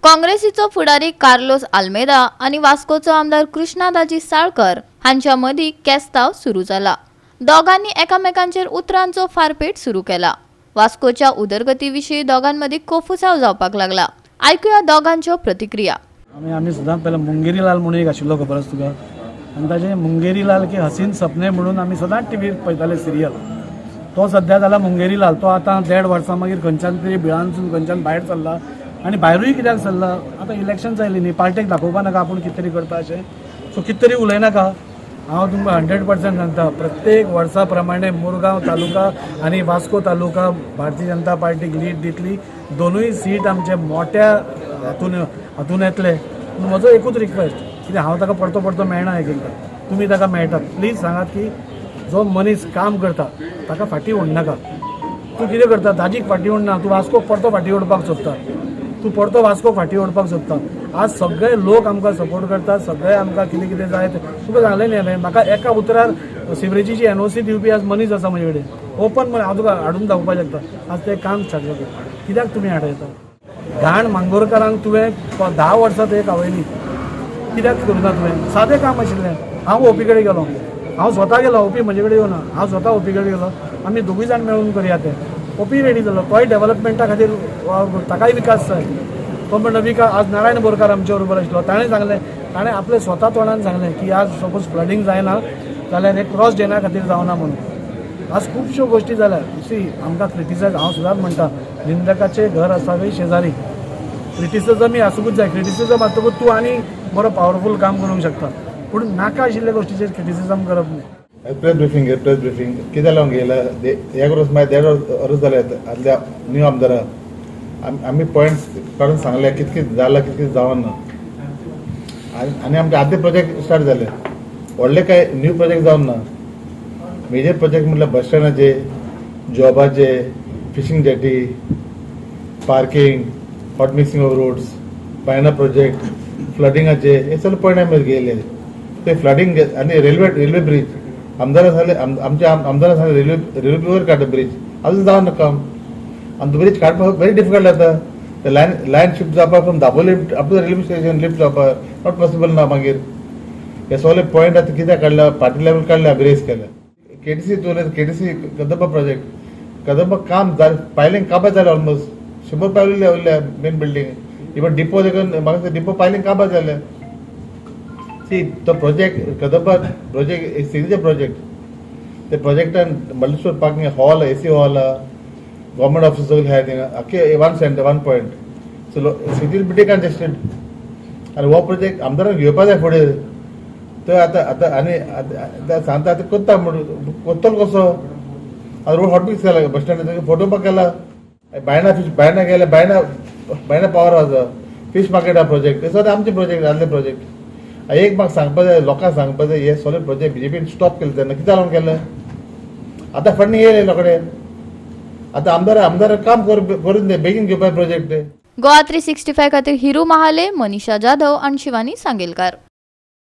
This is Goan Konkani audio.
काँग्रेसीचो फुडारी कार्लोस आल्मेदा आनी वास्कोचो आमदार कृष्णा दाजी साळकर हांच्या मदीं केस्तांव सुरू जाला. दोगांनी एकामेकांचेर उतरांचो फारपेट सुरू केला. वास्कोच्या उदरगती विशीं दोगांमदीं कोफुसांव जावपाक लागला. आयकुया दोगांच्यो प्रतिक्रिया. आमी आमी सदांच पयलें मुंगेरीलाल म्हणून एक आशिल्लो, खबर आसा तुका? आनी ताजें मुंगेरीलाल की हसीन सपने म्हणून आमी सदांच टिवीर पळयताले सिरियल. तो सद्या जाला मुंगेरीलाल. तो आतां देड वर्सां मागीर खंयच्यान तरी बिळांतसून खंयच्यान भायर सरला आनी भायरूय कित्याक सरला? आतां इलेक्शन आयली न्ही, पार्टेक दाखोवपा नाका आपूण कितें तरी करता अशें? सो कितें तरी उलयनाका. हांव तुमकां 100% सांगता, प्रत्येक वर्सा प्रमाणे मुरगांव तालुका आनी वास्को तालुका भारतीय जनता पार्टीक लीड दितली. दोनूय सीट आमचे मोठ्या हातून येतले. पूण म्हजो एकूच रिक्वेस्ट, कित्याक हांव ताका परतो परतो मेळना, एक एकदां तुमी ताका मेळटात, प्लीज सांगात की जो मनीस काम करता ताका फाटीं ओडनाका. तूं कितें करता? दाजीक फाटीं ओडना, तूं वास्कोक परतो फाटीं ओडपाक सोदता. तूं परतो वास्कोक फाटीं ओडपाक सोदता. आज सगळे लोक आमकां सपोर्ट करतात, सगळे आमकां कितें कितें जाय तें तुका सांगलें न्ही हांवें. म्हाका एका उतरार सिवरेजीची एनओसी दिवपी आज मनीस आसा म्हजे कडेन ओपन. हांव तुका हाडून दाखोवपाक शकता. आज तें काम स्टार्ट जाता. कित्याक तुमी हाडयता घाण? मांगोरकारांक तुवें 10 वर्सां थंय खावयली, कित्याक करूं ना तुवें? सादें काम आशिल्लें. हांव ओपी कडेन गेलो, हांव स्वता गेलो. ओपी म्हजे कडेन येवना, हांव स्वता ओपी कडेन गेलो. आमी दोगूय जाण मेळून करया तें. ओपी रेडी जालो. तोय डेव्हलपमेंटा खातीर वावर करता, ताकाय विकास जाय. तो म्हणटा विकास. आज नारायण बोरकार आमचे बरोबर आशिल्लो. ताणें सांगलें, ताणें आपले स्वता तोंडान सांगलें की आज सपोज फ्लडींग जायना जाल्यार हे क्रॉस ड्रेना खातीर जावना म्हणून. आज खुबश्यो गोश्टी जाल्या. सी, आमकां क्रिटिसायज, हांव सदांच म्हणटा, निंदकाचे घर असावे शेजारी. क्रिटिसिजमय आसूंकूच जाय. क्रिटिसिजम आसतकूच तूं आनी बरो पावरफूल काम करूंक शकता. पूण नाका आशिल्ल्या गोश्टीचेर क्रिटिसिजम करप न्ही. प्रेस ब्रिफिंग, प्रेस ब्रिफिंग कित्याक लागून घेयला? एक वर्स मागीर देड वर्स जालें. आदल्या न्यू आमदारा आमी पॉयंट्स काडून सांगले, कित कित जालां, कित कित जावना. आनी आमचे आदले प्रोजेक्ट स्टार्ट जाले. व्हडले काय न्यू प्रोजेक्ट जावन ना. मेजर प्रोजेक्ट म्हटल्यार बस स्टँडाचे, जॉबाचे, fishing jetty, parking, hot mixing of roads, Baina project, फ्लडिंगाचे, हे सगळे पॉयंट आमी घेयले. ते फ्लडिंग आनी रेल्वे ब्रीज आमदारा सांगले, आमच्या आमदारा सांगले, रेल्वे रेल्वे वयर काडटा ब्रीज. अजून जावना काम. आनी ब्रीज काडपाक व्हेरी डिफिकल्ट जाता. ते लायन लायन शिफ्ट जावपाक, from Dabolim up to railway station lift जावपाक not possible ना. मागीर हे सगळे पॉयंट आतां कित्याक काडल्या? पार्टी लेवल काडल्या, आमी रेस केल्या. केटीसी दवरले, केटीसी कदंबा प्रोजेक्ट, कदंबा काम जालें, पायलिंग काबार जालें. ऑलमोस्ट 100 पायली उरल्या मेन बिल्डींग. इवन डिपो देखून म्हाका डिपो पायलिंग काबार जालें. सी, तो प्रोजेक्ट, कदंबा प्रोजेक्ट एक सिग्नेचर प्रोजेक्ट. ते प्रोजेक्टान multi parking hall, AC hall, government office सगळे आहाय थिंगा. आख्खे one center, one point, so city will be decongested. आनी हो प्रोजेक्ट आमदारान घेवपा जाय फुडें. तो आतां आतां आनी आतां सांगता, आतां करता म्हणून करतलो कसो? आतां रोड हॉटमिक्स केला, बस स्टँड फोटो केला, बायणा फिश, बायणा गेले, बायणा बायणा पावर आसा, फिश मार्केट प्रोजेक्ट, हे सगळे आमचे प्रोजेक्ट, आदले प्रोजेक्ट. एक म्हाका सांगपा जाय, लोकांक सांगपा जाय, हे सगळे प्रोजेक्ट बीजेपीन स्टॉप केले तेन्ना कित्याक लागून केले? आतां फंडींग येयले लोकां कडेन. आतां आमदार आमदार काम करून दे, बेगीन घेवपा प्रोजेक्ट. गोवा 365 खातीर हिरू महाले, मनीषा जाधव आणि शिवानी सांगेलकार.